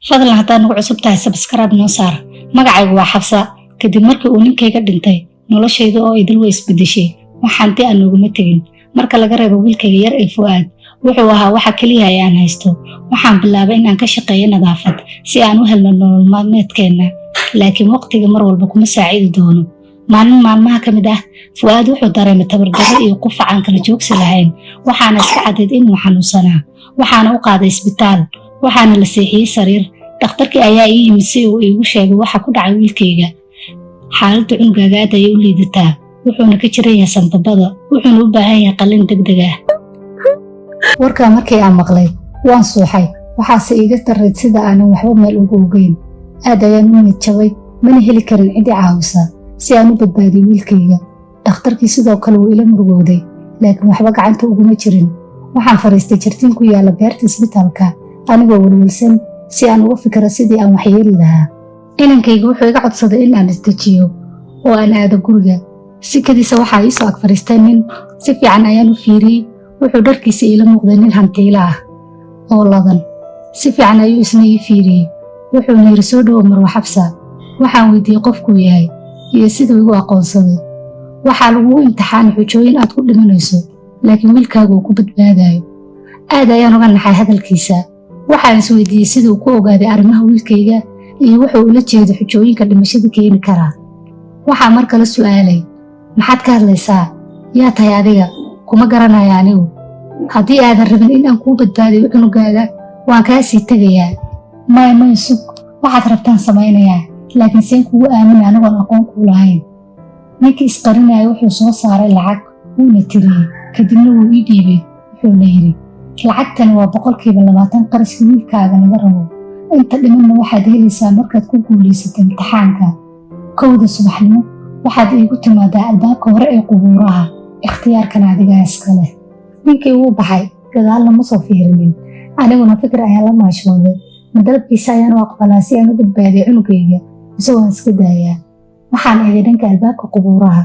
Fadlan haddaad nagu cusub tahay, subscribe noo saar. Magacaygu waa Xabsa. Kadib markii uu ninkayga dhintay, noloshayda oo idil way isbedeshay. Wax hanti aan nooguma tegin marka laga reebo wiilkayga yar ee Fu'aad. Wuxuu ahaa waxa keliya ee aan haysto. Waxaan bilaabay in aan ka shaqeeyo nadaafad si aan u helno nolol maalmeedkeenna, laakiin waqtiga mar walba kuma saacidi doono. Maalin maalmaha ka mid ah, Fu'aad wuxuu dareemay tabardarro iyo qufac aan kala joogsi lahayn. Waxaana iska caddayd inuu xanuunsanaa. Waxaana u qaaday isbitaal, waxaana la seexiyey sariir. Dhakhtarkii ayaa ii yimid si uu iigu sheegay waxa ku dhacay wiilkayga. "Xaaladda cunugaaga aad ayay u liidataa, wuxuuna ka jiran yahay sanbabada, wuxuuna u baahan yahay qalliin degdeg ah." Warkaa markii aan maqlay, waan suuxay. Waxaase iiga darrayd sida aanan waxba meel ugu ogeyn. Aad ayaan u niyad jabay, mana heli karin cid i caawisa si aan u badbaadiyo wiilkayga. Dhakhtarkii sidoo kale wuu ila murugooday, laakiin waxba gacanta uguma jirin. Waxaan fadhiistay jartiin ku yaalla beerta isbitaalka anigoo welwelsan si aan uga fikiro sidii aan waxyeeli lahaa. Inankayga wuxuu iga codsaday in aan isdejiyo oo aan aado guriga. Si kadiisa waxaa iisoo ag fadhiistay nin. Si fiican ayaan u fiiriyey. Wuxuu dharkiisa iila muuqday nin hantiila ah oo ladan. Si fiican ayuu isna ii fiiriyey, wuxuuna yidhi, "Soo dhowo, Marwa Xabsa." Waxaan weydiiyey qofkuu yahay iyo siduu igu aqoonsaday. "Waxaa lagugu imtixaanay xujooyin aad ku dhimanayso, laakiin wiilkaaga uu ku badbaadayo." Aad ayaan uga naxay hadalkiisa. Waxaan isweydiiyey siduu ku ogaaday arrimaha wiilkayga iyo wuxuu ula jeedo xujooyinka dhimashada keeni karaa. Waxaa mar kale su'aalay, "Maxaad ka hadlaysaa? Yaa tahay adiga? Kuma garanaya anigu. Haddii aadan rabin in aan kuu badbaadiyo cunugaaga, waan kaa sii tegayaa." "Maya, maya, sug, waxaad rabtaan samaynayaa, laakiin seen kugu aamina anigoon aqoon kuu lahayn?" Ninkii isqarinaya wuxuu soo saaray lacag, wuuna tiriyey, kadibna wuu ii dhiibay. Wuxuuna yidhi, "Lacagtani waa 20% qarashka wiilkaaga laga rabo. Inta dhimanna waxaad helaysaa markaad ku guulaysato imtixaanka. 1da subaxnimo waxaad iigu timaadaa albaabka hore ee qubuuraha. Ikhtiyaarkan adigaa iska leh." Ninkii wuu baxay, gadaalna ma soo fiirinin. Aniguna fikir ayaan la maashooday. Ma dalabkiisa ayaan u aqbalaa si aan u badbaadiyo cunugayga, mise waan iska daayaa? Waxaan eegay dhanka albaabka qubuuraha.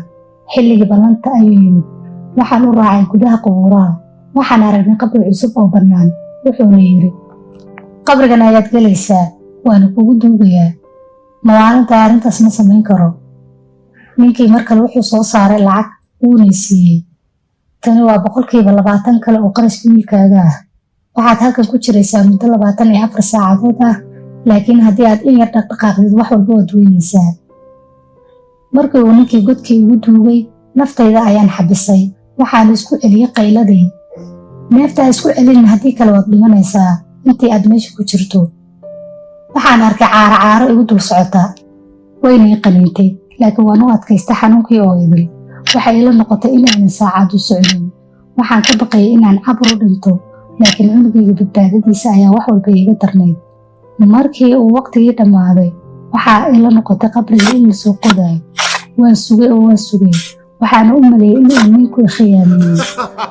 Xilligii ballanta ayuu yimid. Waxaan u raacay gudaha qubuuraha. Waxaan aragnay qabri cusub oo bannaan. Wuxuuna yidhi, "Qabrigan ayaad gelaysaa, waana kugu duugayaa." "Maalinta arrintaas ma samayn karo." Ninkii mar kale wuxuu soo saaray lacag, wuuna siiyey. "Tani waa 20% kale oo qarashka wiilkaaga ah. Waxaad halkan ku jiraysaa muddo 24 saacadood ah, laakiin haddii aad in yar dhaqdhaqaaqdid, wax walba waad weynaysaa." Markii uu ninkii godkii igu duugay, naftayda ayaan xabisay. Waxaan isku celiyey qayladii. "Neefta isku celinin, haddii kale waad dhimanaysaa intii aad meesha ku jirto." Waxaan arkay caaro caaro igu dul socota, wayna ii qaniintay, laakiin waan u adkaystay xanuunkii oo idil. Waxay ila noqotay in aanan saacad u socnin. Waxaan ka baqayay inaan cabur u dhinto, laakiin cunugayga badbaadadiisa ayaa wax walba iiga darnayd. Markii uu waqtigii dhammaaday, waxaa ila noqotay qabriga in lasoo qodayo. Waan sugay oo waan sugay. Waxaana u maleeyey in uu ninku i khiyaamiyey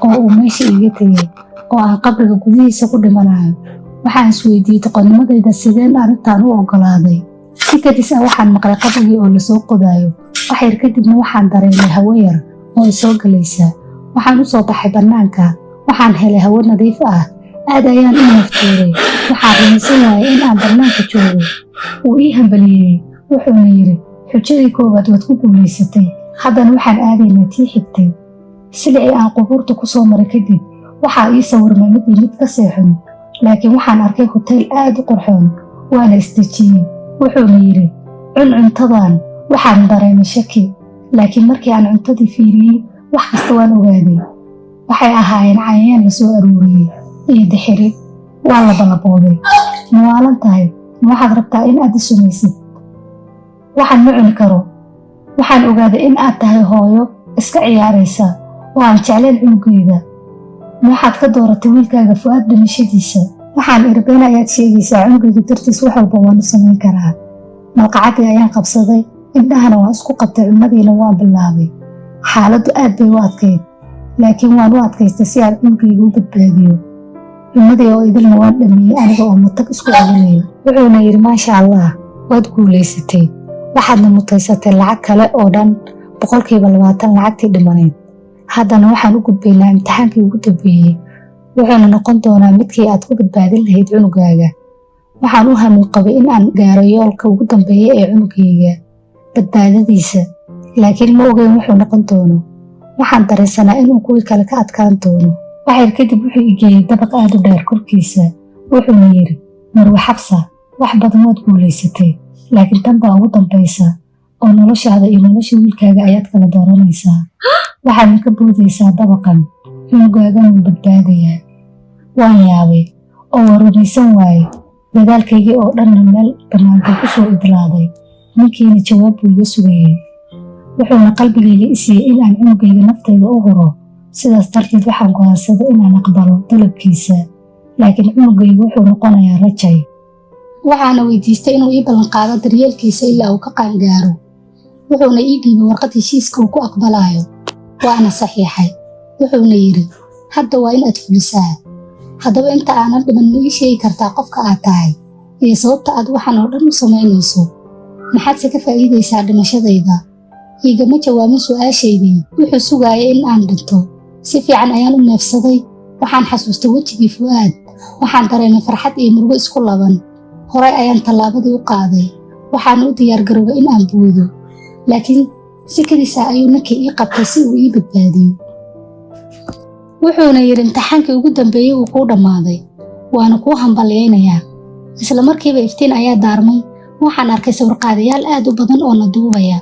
oo uu meesha iiga tegay oo aan qabriga gudihiisa ku dhimanayo. Waxaan isweydiiyey doqonnimadayda, sideen arrintan u oggolaaday? Si kadis ah waxaan maqlay qabrigii oo lasoo qodayo. Wax yar kadibna waxaan dareemay hawo yar oo isoo galaysa. Waxaan u soo baxay bannaanka. Waxaan helay hawo nadiif ah. Aad ayaan u neeftuuray. Waxaan rumaysan waayay in aan bannaanka joogo. Wuu ii hambalyeeyey, wuxuuna yidhi, "Xujadii koowaad waad ku guulaysatay. Haddana waxaan aadaynaa tii xigtay." Silicii aan qubuurta ku soo maray kadib, waxaa ii sawirmay mid iyo mid ka seexun, laakiin waxaan arkay huteel aad u qurxoon, waana isdejiyey. Wuxuuna yidhi, "Cun cuntadan." Waxaan dareemay shaki, laakiin markii aan cuntadii fiiriyey, wax kasta waan ogaaday. Waxay ahaayeen cayayaan la soo aruuriyey iyo dixiri. Waa la balabooday. "Ma waalan tahay? Ma waxaad rabtaa in aad i sumaysid? Waxaan ma cuni karo. Waxaan ogaaday in aad tahay hooyo iska ciyaaraysa oo aan jeclayn cunugeeda. Ma waxaad ka dooratay wiilkaaga Fu'aad dhimashadiisa?" Waxaan iri, "Been ayaad sheegaysaa. Cunugayga dartiis wax walba waanu samayn karaa." Malqacadii ayaan qabsaday, indhahana waan isku qabtay, cunnadiina waan bilaabay. Xaaladdu aad bay u adkayd, laakiin waan u adkaystay si aan cunugayga u badbaadiyo. Cunnadii oo idilna waan dhameeyey aniga oo matag isku celinaya. Wuxuuna yidhi, "Maasha Allah, waad guulaysatay, waxaadna mutaysatay lacag kale oo dhan 20% lacagtii dhimanayd. Haddana waxaan u gudbaynaa imtixaankii ugu dambeeyey, wuxuuna noqon doonaa midkii aad ku badbaadin lahayd cunugaaga." Waxaan u hamuun qabay in aan gaaro yoolka ugu dambeeya ee cunugayga, badbaadadiisa, laakiin ma ogeyn wuxuu noqon doono. Waxaan dareensanaa inuu kuwii kale ka adkaan doono. Waxyar kadib wuxuu i geeyey dabaq aad u dheer korkiisa, wuxuuna yidhi, "Marwe Xabsa, wax badan waad guulaysatay, laakiin tan baa ugu dambaysa oo noloshaada iyo nolosha wiilkaaga ayaad kala dooranaysaa. Waxaadna ka boodaysaa dabaqan, cunugaagana wuu badbaadayaa." Waan yaabay oo waan rumaysan waaye. Dadaalkaygii oo dhanna meel bannaan buu ku soo idlaaday. Ninkiina jawaab buu iga sugayey, wuxuuna qalbigayga i siiyey in aan cunugayga naftayda u huro. Sidaas darteed waxaan go'aansaday inaan aqbalo dalabkiisa, laakiin cunugaygu wuxuu noqonayaa rajay. Waxaana weydiistay inuu ii ballanqaado daryeelkiisa ilaa uu ka qaangaaro, wuxuuna ii dhiibay warqad heshiiska uu ku aqbalayo, waana saxiixay. Wuxuuna yidhi, "Hadda waa in aad fulisaa. Haddaba inta aanan dhiman, ma ii sheegi kartaa qofka aad tahay iyo sababta aad waxan oo dhan u samaynayso? Maxaadse ka faa'iidaysaa dhimashadayda?" Iigama jawaabin su'aashaydii. Wuxuu sugaayay in aan dhinto. Si fiican ayaan u neefsaday. Waxaan xasuustay wejigii Fu'aad. Waxaan dareemay farxad iyo murugo isku laban. Horay ayaan tallaabadii u qaaday, waxaana u diyaargaroobay in aan boodo, laakiin si kedis ah ayuu ninkii ii qabtay si uu ii badbaadiyo. Wuxuuna yidhi, "Imtixaankii ugu dambeeyey wuu kuu dhammaaday, waana kuu hambalyaynayaa." Isla markiiba iftiin ayaa daarmay. Waxaan arkay sawirqaadayaal aad u badan oo na duubaya.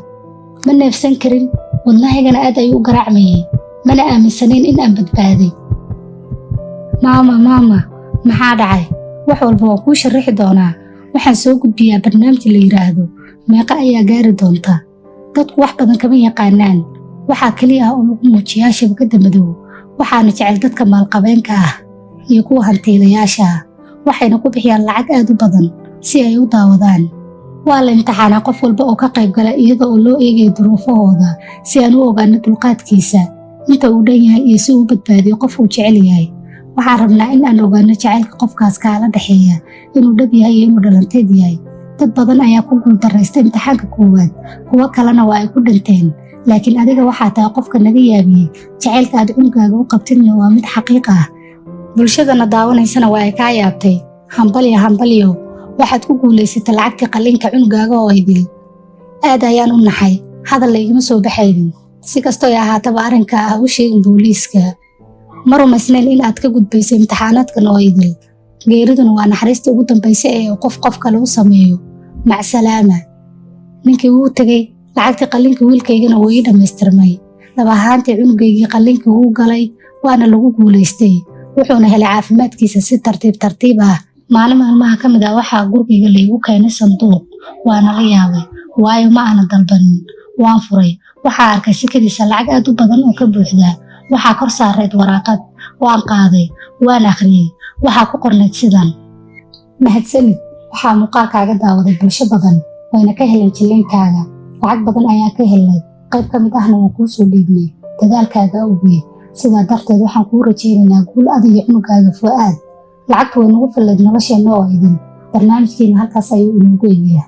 Ma neefsan karin, wadnahaygana aad ayuu u garaacmayay, mana aaminsanayn in aan badbaaday. "Maama, maama, maxaa dhacay?" "Wax walba waan kuu sharaxi doonaa. Waxaan soo gudbiyaa barnaamij la yidhaahdo Meeqa Ayaa Gaari Doonta. Dadku wax badan kama yaqaanaan. Waxaa keliya ah oo lagu muujiyaa shabakadda madow. Waxaana jecel dadka maalqabeenka ah iyo kuwa hantiilayaasha ah, waxayna ku bixiyaan lacag aad u badan si ay u daawadaan. Waa la imtixaanaa qof walba oo ka qayb gala, iyada oo loo eegayo duruufahooda, si aan u ogaano dulqaadkiisa inta uu dhan yahay iyo si uu u badbaadiyo qof uu jecel yahay. Waxaan rabnaa in aan ogaano jacaylka qofkaas kaala dhexeeya inuu dhab yahay iyo inuu dhalanteed yahay. Dad badan ayaa ku guuldaraysta imtixaanka koowaad, kuwo kalena waa ay ku dhinteen, laakiin adiga waxaa tahay qofka naga yaabiyey. Jacaylka aad cunugaaga u qabtidna waa mid xaqiiq ah, bulshadana daawanaysana waa ay kaa yaabtay. Hambalyo, hambalyo, waxaad ku guulaysatay lacagtii qalliinka cunugaaga oo idil." Aad ayaan u naxay, hadal laygama soo baxaynin. "Si kastoo ay ahaataba, arrinka ah u sheegin booliiska. Ma rumaysnayn in aad ka gudbayso imtixaanaadkan oo idil. Geeriduna waa naxariista ugu dambaysa ee uu qof qof kale u sameeyo. Macsalaama." Ninkii wuu tegey, lacagtii qalliinka wiilkaygana wuu ii dhammaystirmay. Dhab ahaantii cunugaygii qalliinkii wuu galay, waana lagu guulaystay, wuxuuna helay caafimaadkiisa si tartiib tartiib ah. Maalin maalmaha ka mid ah waxaa gurigayga laygu keenay sanduuq. Waana la yaabay, waayo ma aanan dalbanin. Waan furay. Waxaa arkay sikadiisa lacag aad u badan oo ka buuxda. Waxaa kor saarayd waraaqad. Waan qaaday, waan akhriyey. Waxaa ku qornayd sidan: "Mahadsanid. Waxaa muuqaalkaaga daawaday bulsho badan, wayna ka heleen jilliinkaaga. Lacag badan ayaan ka helnay, qayb ka mid ahna waan kuu soo dhiibnay dadaalkaaga awgeed. Sidaa darteed waxaan kuu rajaynaynaa guul adiga cunugaaga Fu'aad. Lacagtu way nagu fillayd nolosheenna oo idin. Barnaamijkiina halkaas ayuu inoogu eegaya."